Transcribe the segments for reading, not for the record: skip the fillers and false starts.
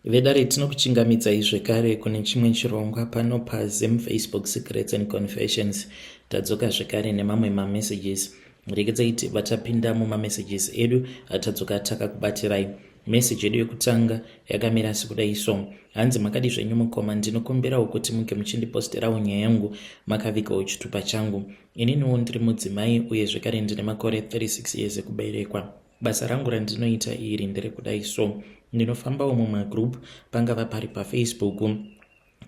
Vedare, tinokuchingamidzai zvekare kune chimwe chirongwa pano paZim Facebook Secrets and Confessions. Tadzoka zvekare nemamwe mamessages. Regedzai tibva tapinda mumamessages edu atadzoka takakubatirai. Message yedu yekutanga yakamira sekudai so. Hanzi, "Makadi zvenyu mukoma? Ndinokumbirawo kuti munge muchindiposterawo nyaya yangu makavigawo chitupa changu. Ininiwo ndiri mudzimai uye zvekare ndine makore 36 years ekuberekwa. Basa rangu randinoita iri nderekudai so. Ndinofambawo mumagroup, pangava pari paFacebook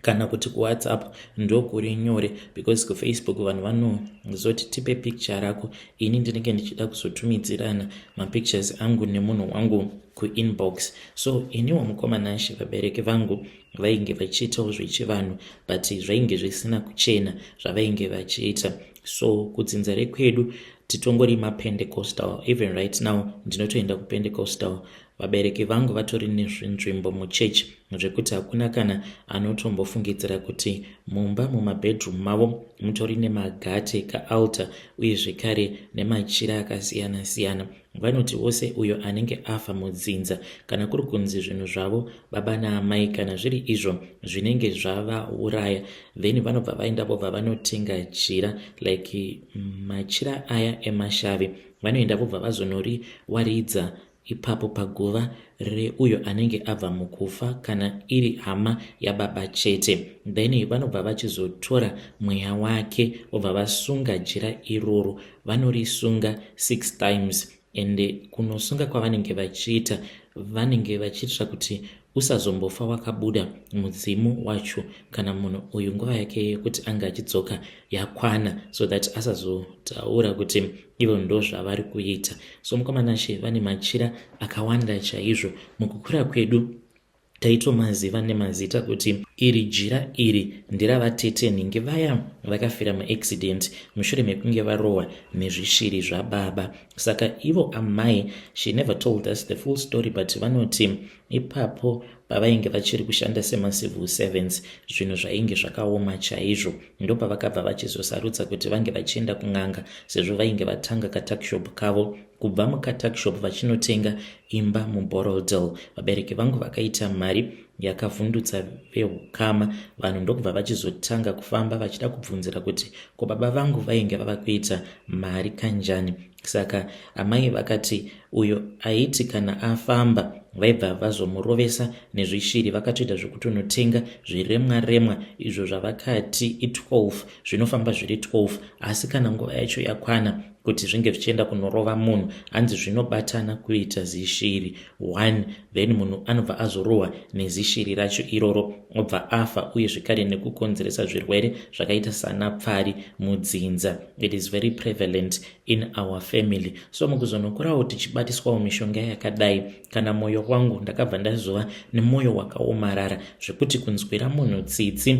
kana kuti kuWhatsApp. Ndokuri nyore because kuFacebook vanhu vanozoti, 'Tipe picture rako.' Ini ndinenge ndichida kuzotumidzirana mapictures angu nemunhu wangu kuinbox. So iniwo mukoma Nashe, vabereki vangu vainge vachiitawo zvechivanhu, but zvainge zvisina kuchena zvavainge vachiita. So kudzinza rekwedu titongori maPentecostal. Even right now ndinotoenda kuPentecostal. Vabereki vangu vatori nezvinzvimbo muchechi zvekuti hakuna kana anotombofungidzira kuti mumba mumabedroom mavo mutori nemagate, kaaltar, uye zvekare nemachira akasiyana-siyana. Vanoti wose uyo anenge afa mudzinza, kana kuri kunzi zvinhu zvavo baba naamai, kana zviri izvo zvinenge zvavauraya, then vanobva vaenda vobva vanotenga jira, like machira aya emashavi. Vanoenda vobva vazonoriwaridza ipapo paguva reuyo anenge abva mukufa, kana iri hama yababa chete. Then vanobva vachizotora mweya wake, vobva vasunga jira iroro. Vanorisunga six times, ende kunosunga kwavanenge vachiita, vanenge vachiitira kuti usazombofa wakabuda mudzimu wacho kana munhu uyu nguva yake yekuti ange achidzoka yakwana, so that asazotaura kuti ivo ndo zvavari kuita. So mukoma Nashe, vane machira akawanda chaizvo. Mukukura kwedu taitomaziva nemazita kuti iri jira iri nderavatete nhingi vaya vakafira muaccident mushure mekunge varohwa nezvishiri zvababa. Saka ivo amai, she never told us the full story, but vanoti ipapo pavainge vachiri kushanda semacivil servants, zvinhu zvainge zvakaoma chaizvo. Ndopavakabva vachizosarudza kuti vange vachienda kun'anga, sezvo vainge vatanga katuckshop kavo. Kubva mukatuckshop vachinotenga imba muBorrowdale. Vabereki vangu vakaita mari yakavhundutsa veukama. Vanhu ndokubva vachizotanga kufamba vachida kubvunzira kuti ko baba vangu vainge vava kuita mari kanjani. Saka amai vakati uyo aiti kana afamba, vaibva vazomurovesa nezvishiri. Vakatoita zvekutonotenga zviremwa remwa izvo zvavakati i12, zvinofamba zviri 12, asi kana nguva yacho yakwana kuti zvinge zvichienda kunorova munhu, hanzi zvinobatana kuita zishiri 1. Then munhu anobva azorohwa nezishiri racho iroro, obva afa, uye zvekare nekukonzeresa zvirwere zvakaita sana pfari mudzinza. It is very prevalent in our family. So mukuzonokurawo tichibatiswawo mishonga yakadai, kana mwoyo wangu ndakabva ndazova nemwoyo wakaomarara zvekuti kunzwira munhu tsitsi,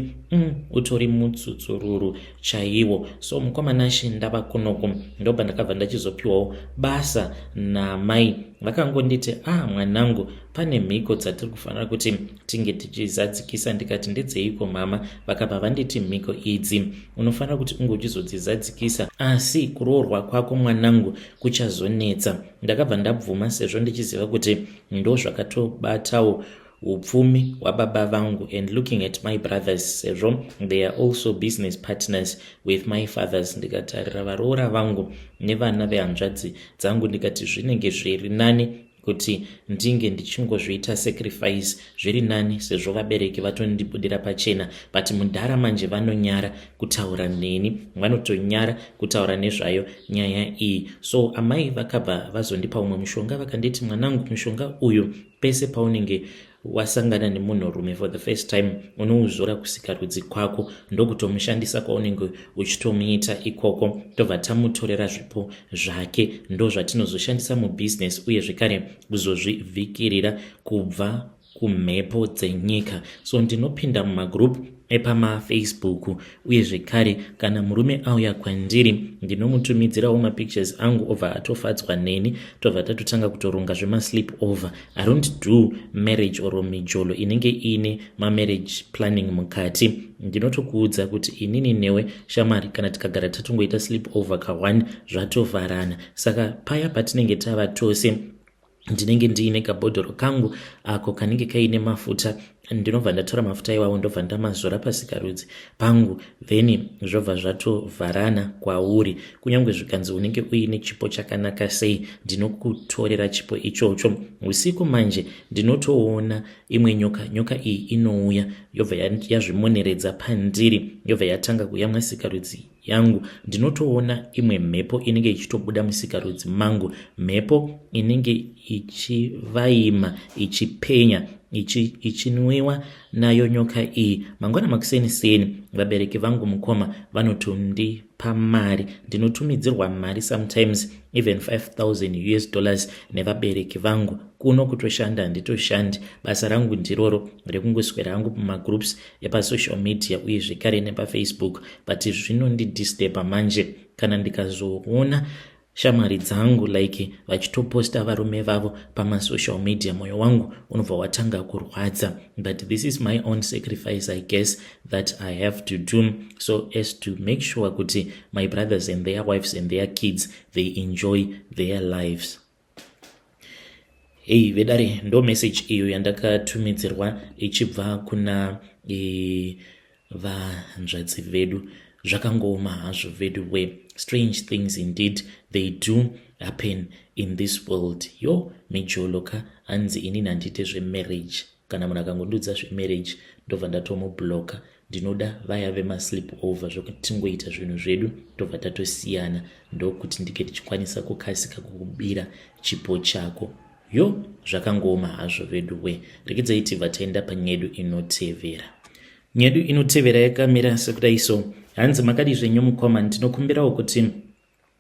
utori mutsutsururu chaiwo. So mukoma Nashe, ndava kunoku, ndobva ndakabva ndachizopiwawo basa namai. Vakangonditi, "Ah, mwanangu, pane mhiko dzatiri kufanira kuti tinge tichizadzikisa." Ndikati, "Ndedzeiko, mama?" Vakabva vanditi, "Mhiko idzi unofanira kuti unge uchizodzizadzikisa, asi kuroorwa kwako, mwanangu, kuchazonetsa." Ndakabva ndabvuma, sezvo ndichiziva kuti ndo zvakatobatawo upfumi hwababa vangu, and looking at my brothers, sezvo they are also business partners with my fathers. Ndikatarira varoora vangu nevana vehanzvadzi dzangu, ndikati zvinenge zviri nani kuti ndinge ndichingozviita sacrifice, zviri nani, sezvo vabereki vatondibudira pachena. But mudhara manje vanonyara kutaura neni, vanotonyara kutaura nezvayo nyaya iyi. So amai vakabva vazondipa umwe mushonga. Vakanditi, "Mwanangu, mushonga uyu, pese paunenge wasangana nemunhurume for the first time, unouzora kusikarudzi kwako, ndokutomushandisa kwaunenge uchitomuita ikoko. Tobva tamutorera zvipo zvake, ndo zvatinozoshandisa mubhizinesi uye zvekare kuzozvivhikirira kubva kumhepo dzenyika." So ndinopinda mumagroup epamaFacebook, uye zvekare kana murume auya kwandiri, ndinomutumidzirawo mapictures angu, obva atofadzwa neni, tobva tatotanga kutoronga zvemasleep over. I don't do marriage or mijolo inenge iine mamarriage planning mukati. Ndinotokuudza kuti inini newe, shamwari, kana tikagara tatongoita sleep over ka1, zvatovharana. Saka paya patinenge tava tose Ndinenge ndiine kabhodhoro kangu ako kanenge kaine mafuta. Ndinobva ndatora mafuta iwawo, ndobva ndamazora pasikarudzi pangu, then zvobva zvatovharana kwauri. Kunyange zvikanzi unenge uine chipo chakanaka sei, ndinokutorera chipo ichocho. Usiku manje ndinotoona imwe nyoka. Nyoka iyi inouya, yobva yazvimoneredza pandiri, yobva yatanga kuyamwa sikarudzi yangu. Ndinotoona imwe mhepo inenge ichitobuda musikarudzi mangu, mhepo inenge ichivaima, ichipenya, ichinwiwa nayo nyoka iyi. Mangwana makuseni seni, vabereki vangu, mukoma, vanotondipa mari. Ndinotumidzirwa mari, sometimes even 5000 US dollars nevabereki vangu. Kuno kutoshanda handitoshandi. Basa rangu ndiroro rekungoswera hangu mumagroups epasocial media uye zvekare nepaFacebook. But zvinondidisturba manje kana ndikazoona shamwari dzangu like vachitoposta varume vavo pamasocial media. Mwoyo wangu unobva watanga kurwadza. But this is my own sacrifice, I guess, that I have to do so as to make sure kuti my brothers and their wives and their kids, they enjoy their lives. Hei vedare, ndo message iyo yandakatumidzirwa ichibva kuna vanzvadzi vedu. Zvakangooma hazvo vedu we. Strange things indeed, they do happen in this world. Yo, mijolo ka. Hanzi inini handiite zvemarriage. Kana munhu akangondudza zvemarriage, ndobva ndatomubloka. Ndinoda vaya vemasleep over, zvokuti tingoita zvinhu zvedu, tobva tatosiyana, ndokuti ndike tichikwanisa kukasika kukubira chipo chako. Yo, zvakangooma hazvo vedu we. Rekedzai tibva taenda panyedu inotevera. Nyedu inotevera yakamira sekudai so. Hanzi, "Makadi zvenyu mukoma? Ndinokumbirawo kuti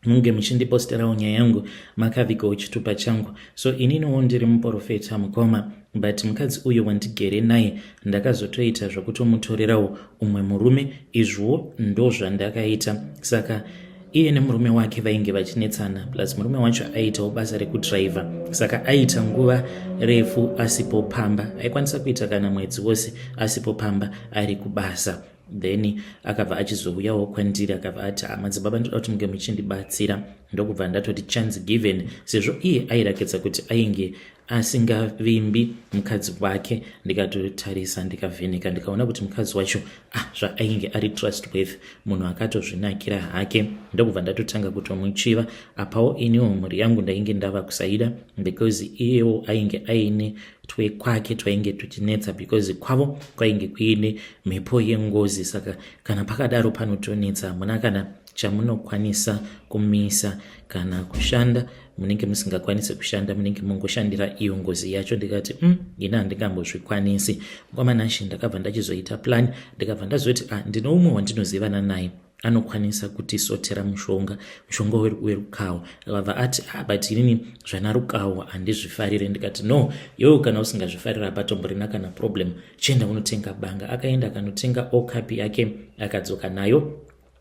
munge muchindiposterawo nyaya yangu makavigawo chitupa changu. So ininiwo ndiri muprofeta, mukoma, but mukadzi uyu wandigere naye ndakazotoita zvokutomutorerawo umwe murume. Izviwo ndo zvandakaita. Saka iye nemurume wake vainge vachinetsana, plus murume wacho aiitawo basa rekudhiraivha, saka aiita nguva refu asipo pamba. Aikwanisa kuita kana mwedzi wose asipo pamba, ari kubasa. Then akabva achizouyawo kwandiri, akabva ati, 'Madzibaba, ndoda kuti munge muchindibatsira.' Ndokubva ndatoti chance given, sezvo iye airakidza kuti ainge asingavimbi mukadzi wake. Ndikatotarisa, ndikavheneka, ndikaona kuti mukadzi wacho, ah, zvaainge ari trustworthy, munhu akatozvinakira hake. Ndokubva ndatotanga kutomuchiva. Apawo iniwo mhuri yangu ndainge ndava kusaida, because iyewo ainge aine twekwake twainge tuchinetsa, because kwavo kwainge kuine mhepo yengozi. Saka kana pakadaro panotonetsa, hamuna kana chamunokwanisa kumisa kana kushanda, munenge musingakwanisi kushanda, munenge mungoshandira iyo ngozi yacho. Ndikati, ini handingambozvikwanisi, mukwamanashe." Ndakabva ndachizoita plan, ndikabva ndazoti, ah, ndine umwe wandinozivana naye anokwanisa kutisotera mushonga, mushonga werukawo. Akabva ati, "Ah, but inini zvana rukawo handizvifarire." Ndikati, "No, iwewe kana usingazvifarira, hapatomborina kana problem. Chienda unotenga banga." Akaenda akanotenga okapi yake, akadzoka nayo.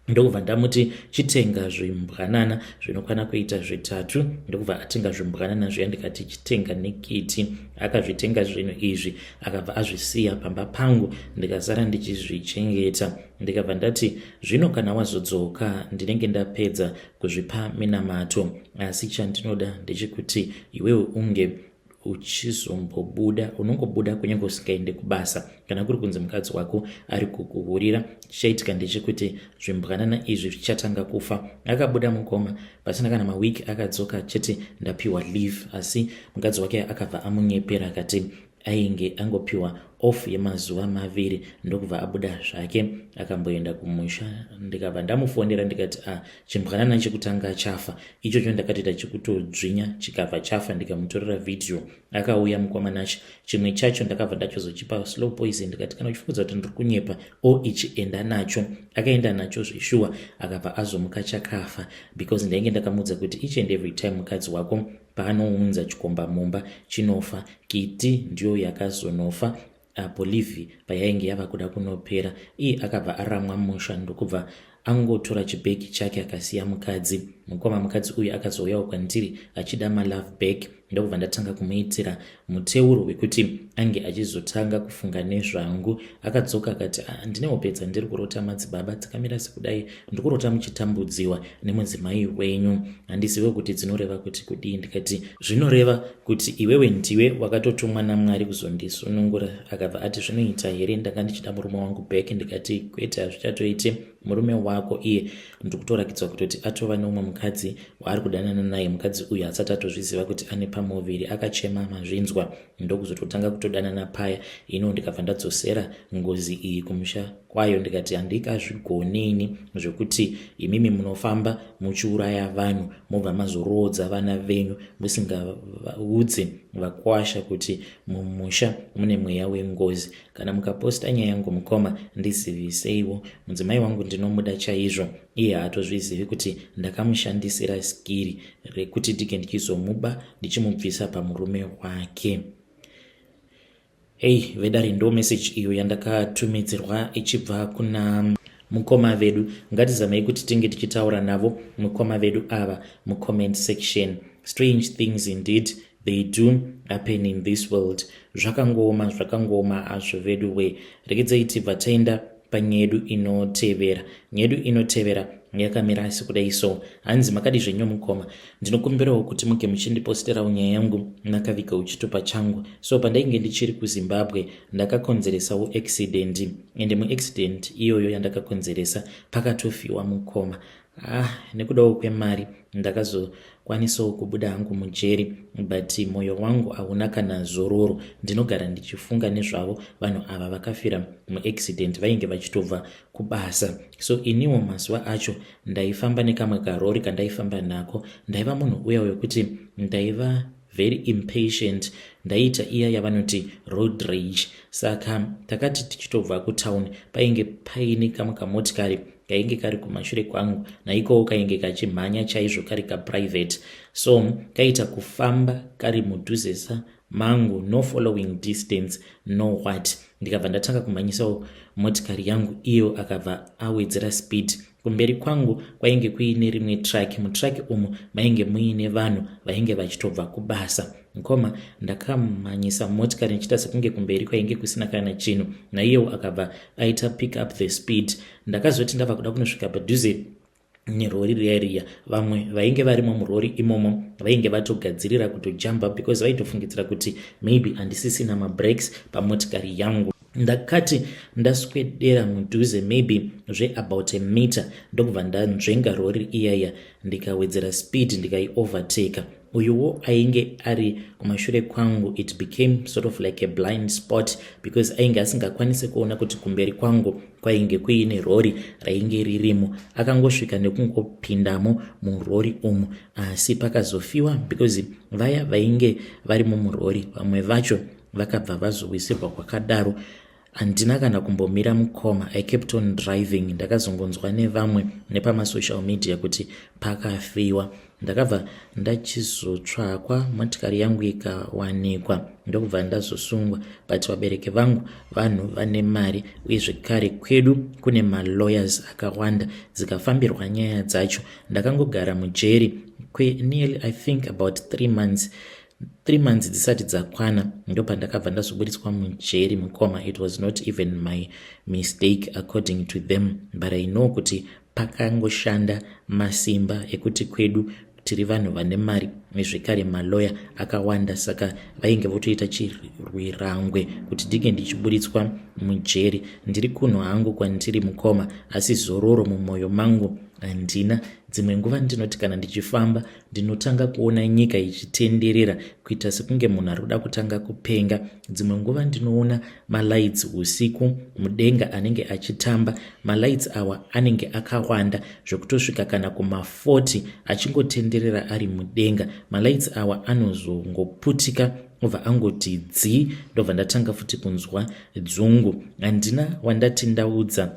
Ndokubva ndamuti, "Chitenga zvimbwanana zvinokwana kuita zvitatu." Ndokubva atenga zvimbwanana zviya. Ndikati, "Chitenga nekiti." Akazvitenga zvinhu izvi, akabva azvisiya pamba pangu. Ndikasara ndichizvichengeta. Ndikabva ndati, "Zvino kana wazodzoka, ndinenge ndapedza kuzvipa minamato. Asi chandinoda ndechekuti iwewe unge uchizombobuda, unongobuda kunyange usingaende kubasa. Kana kuri kunzi mukadzi wako ari kukuhurira, chichaitika ndechekuti zvimbwanana izvi zvichatanga kufa." Akabuda mukoma. Pasina kana mawiki akadzoka chete, "Ndapiwa leave." Asi mukadzi wake akabva amunyepera, akati ainge angopiwa off yemazuva 2. Ndokubva abuda zvake, akamboenda kumusha. Ndikabva ndamufonera, ndikati, "A ah, chimbwanana chekutanga chafa ichocho." Ndakatoita chekutodzvinya, chikabva chafa, ndikamutorera vhidhiyo. Akauya mukwamanacho. Chimwe chacho ndakabva ndachozochipa slow poison. Ndikati, "Kana uchifungudza kuti ndiri kunyepa, o ichi enda nacho." Akaenda nacho zveshuwa, akabva azomuka chakafa, because ndainge ndakamuudza kuti each and every time mukadzi wako paanounza chikomba mumba, chinofa. Kiti ndiyo yakazonofa apo leave payainge yava kuda kunopera. Iye akabva aramwa musha, ndokubva angotora chibhegi chake, akasiya mukadzi. Mukoma, mukadzi uyu akazouyawo kwandiri achida malove back, ndokubva ndatanga kumuitira muteuro wekuti ange achizotanga kufunga nezvangu. Akadzoka akati, "Ah, ndine hope dzandiri kurota, madzibaba, dzakamira sekudai. Ndiri kurota muchitambudziwa nemudzimai wenyu. Handizive kuti dzinoreva kuti kudii." Ndikati, "Zvinoreva kuti iwewe ndiwe wakatotumwa naMwari kuzondisunungura." Akabva ati, "Zvinoita here? Ndanga ndichida murume wangu back." Ndikati, "Kwete, hazvichatoiti. Murume wako iye ndiri kutorakidzwa kutoti atova neumwe mukadzi waari kudanana naye. Mukadzi uyu asati atozviziva kuti ane pamuviri." Akachema, mazvinzwa, ndokuzototanga kutodanana paya. Ino ndikabva ndadzosera ngozi iyi kumusha kwayo. Ndikati, "Handikazvigonini zvekuti imimi munofamba muchiuraya vanhu, mobva mazoroodza vana venyu musingaudze vakwasha kuti mumusha mune mweya wengozi. Kana mukaposta nyaya yangu, mukoma, ndiziviseiwo. Mudzimai wangu ndinomuda chaizvo. Iye haatozvizivi kuti ndakamushandisira skiri rekuti ndinge ndichizomuba, ndichimubvisa pamurume wake." Hei vedare, ndo message iyo yandakatumidzirwa ichibva kuna mukoma vedu. Ngatizamei kuti tinge tichitaura navo mukoma vedu ava mucomment section. Strange things indeed, they do happen in this world. Zvakangooma, zvakangooma azvo vedu we. Regedzai tibva taenda panyaya yedu inotevera. Nyaya yedu inotevera yakamira sekudai so. Hanzi, "Makadi zvenyu mukoma? Ndinokumbirawo kuti muge muchindiposterawo nyaya yangu nakaviga uchitupa changu. So pandainge ndichiri kuZimbabwe, ndakakonzeresawo accident, ende muaccident iyoyo yandakakonzeresa pakatofiwa, mukoma. Ah, nekudawo kwemari ndakazokwanisawo kubuda hangu mujeri, but mwoyo wangu hauna kana zororo. Ndinogara ndichifunga nezvavo vanhu ava vakafira muaccident. Vainge vachitobva kubasa. So iniwo mazuva acho ndaifamba nekamwe karori kandaifamba nako. Ndaiva munhu uya wekuti ndaiva very impatient, ndaiita iya yavanoti road rage. Saka takati tichitobva kutauni, painge paine kamwe kamotikari kainge kari kumashure kwangu. Naikowo kainge kachimhanya chaizvo, kari kaprivate. So kaita kufamba kari mudhuzesa mangu, no following distance, no what. Ndikabva ndatanga kumhanyisawo motikari yangu, iyo akabva awedzera speed. Kumberi kwangu kwainge kuine rimwe truck. Mutruck umu mainge muine vanhu vainge vachitobva kubasa. Mukoma, ndakamhanyisa motikari ndichiita sekunge kumberi kwainge kusina kana chinhu. Naiyewo akabva aita pick up the speed. Ndakazoti ndava kuda kunosvika padhuze nerori riya riya, vamwe vainge varimo murori imomo vainge vatogadzirira kutojamba, because vaitofungidzira kuti maybe handisisina mabrakes pamotikari yangu. Ndakati ndaswedera mudhuze, maybe zveabout a meter, ndokubva ndanzvenga rori iyaya, ndikawedzera speed, ndikaiovertaka. Uyuwo ainge ari kumashure kwangu, it became sort of like a blind spot, because ainge asingakwanisi kuona kuti kumberi kwangu kwainge kuine rori rainge ririmo. Akangosvika nekungopindamo murori umu, asi pakazofiwa, because vaya vainge varimo murori, vamwe vacho vakabva vazowisirwa kwakadaro. Handina kana kumbomira, mukoma. I kept on driving. Ndakazongonzwa nevamwe nepamasocial media kuti pakafiwa. Ndakabva ndachizotsvakwa, motikari yangu ikawanikwa, ndokubva ndazosungwa. But vabereki vangu vanhu vane mari, uye zvekare kwedu kune malawyers akawanda. Dzikafambirwa nyaya dzacho. Ndakangogara mujeri kwenearly, I think, about 3 months. 3 months dzisati dzakwana, ndopandakabva ndazoburitswa mujeri, mukoma. It was not even my mistake according to them, but I know kuti pakangoshanda masimba ekuti kwedu tiri vanhu vane mari nezvekare maloya akawanda. Saka vainge votoita chirwirangwe kuti ndinge ndichiburitswa mujeri. Ndiri kunhu hangu kwandiri, mukoma, asi zororo mumwoyo mangu handina. Dzimwe nguva ndinoti kana ndichifamba, ndinotanga kuona nyika ichitenderera, kuita sekunge munhu ari kuda kutanga kupenga. Dzimwe nguva ndinoona malights usiku mudenga anenge achitamba. Malights awa anenge akawanda zvekutosvika kana kuma40, achingotenderera ari mudenga. Malights awa anozongoputika, obva angoti dzi, ndobva ndatanga futi kunzwa dzungu. Handina wandati ndaudza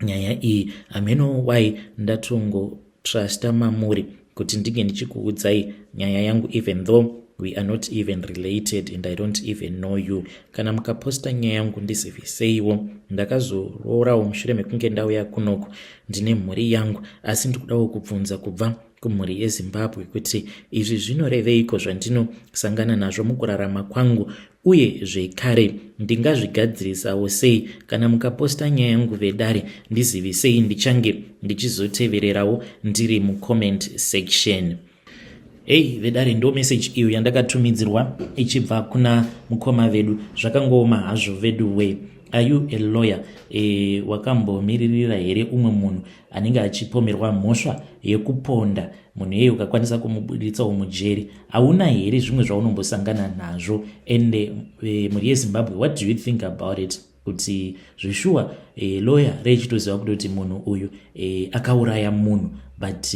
nyaya iyi. Hameno why ndatongostrusta mamuri kuti ndinge ndichikuudzai nyaya yangu, even though we are not even related and I don't even know you. Kana mukaposta nyaya yangu, ndiziviseiwo. Ndakazoroorawo mushure mekunge ndauya kunoku. Ndine mhuri yangu, asi ndikudawo kubvunza kubva Kumhuri yeZimbabwe kuti izvi zvinoreveiko zvandinosangana nazvo mukurarama kwangu, uye zvekare ndingazvigadzirisawo sei? Kana mukaposta nyaya yangu, vedare, ndizivisei, ndichange ndichizotevererawo ndiri mucomment section. Hei vedare, ndo message iyo yandakatumidzirwa ichibva kuna mukoma vedu. Zvakangooma hazvo vedu we. Are you a lawyer? Wakambomiririra here umwe munhu anenge achipomerwa mhosva yekuponda munhu iyeye, ukakwanisa kumubuditsawo mujeri? Hauna here zvimwe zvaunombosangana nazvo? Ende mhuri yeZimbabwe, what do you think about it, kuti zvishuwa lawyer rechitoziva kutoti munhu uyu akauraya munhu, but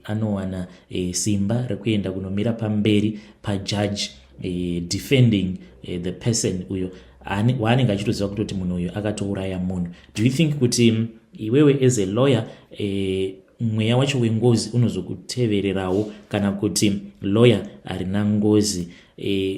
anowana simba rekuenda kunomira pamberi pajaji defending the person uyo waanenge achitoziva kutoti munhu uyu akatouraya munhu? Do you think kuti iwewe as a lawyer, mweya wacho wengozi unozokutevererawo, kana kuti lawyer harina ngozi?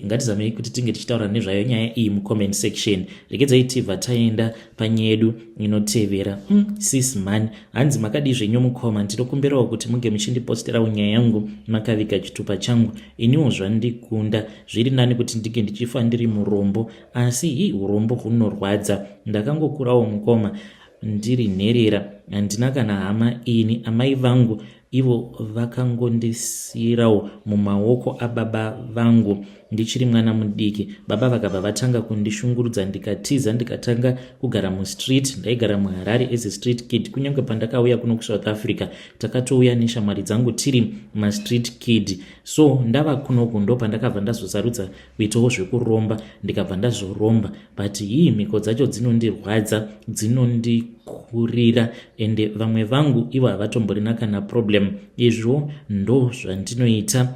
Ngatizamei kuti tinge tichitaura nezvayo nyaya iyi mucomment section. Regedzai tibva taenda panyaya yedu inotevera. Sis man, hanzi, "Makadii zvenyu mukoma? Ndinokumbirawo kuti munge muchindiposterawo nyaya yangu makaviga chitupa changu. Iniwo zvandikunda, zviri nani kuti ndinge ndichifa ndiri murombo, asi hi, urombo hunorwadza. Ndakangokurawo mukoma ndiri nherera, handina kana hama ini. Amai vangu ivo vakangondisiyirawo mumaoko ababa vangu ndichiri mwana mudiki. Baba vakabva vatanga kundishungurudza, ndikatiza, ndikatanga kugara mustreet. Ndaigara muHarare as a street kid. Kunyange pandakauya kuno kuSouth Africa, takatouya neshamwari dzangu tiri mastreet kid. So ndava kunoku, ndo pandakabva ndazosarudza kuitawo zvekuromba, ndikabva ndazoromba, but hii, mhiko dzacho dzinondirwadza, dzinondikurira, ende vamwe vangu ivo havatomborina kana problem. Izvo ndo zvandinoita,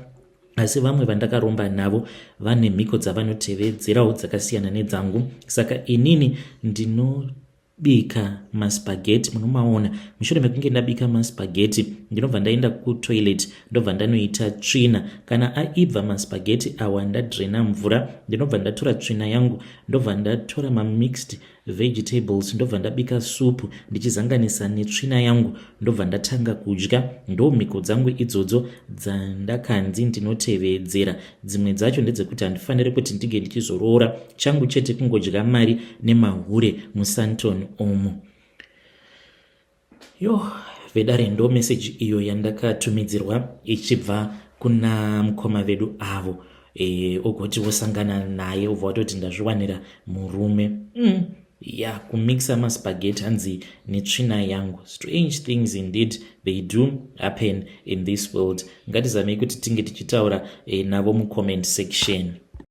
asi vamwe vandakaromba navo vane mhiko dzavanotevedzerawo dzakasiyana nedzangu. Saka inini ndinobika maspaghetti, munomaona. Mushure mekunge ndabika maspaghetti, ndinobva ndaenda kutoilet, ndobva ndanoita tsvina. Kana aibva maspaghetti awa, ndadrena mvura, ndinobva ndatora tsvina yangu, ndobva ndatora mamixed vegetables, ndobva ndabika supu ndichizanganisa netsvina yangu, ndobva ndatanga kudya. Ndo mhiko dzangu idzodzo dzandakanzi ndinotevedzera. Dzimwe dzacho ndedzekuti handifaniri kuti ndinge ndichizoroora. Changu chete kungodya mari nemahure muSandton umu." Yo vedare, ndo meseji iyo yandakatumidzirwa ichibva kuna mukoma vedu avo. Ogoti wosangana naye, ubva watoti ndazviwanira murume. Ya, kumixa maspaghetti, hanzi, netsvina yangu. Strange things indeed, they do happen in this world. Ngatizamei kuti tinge tichitaura navo mucomment section.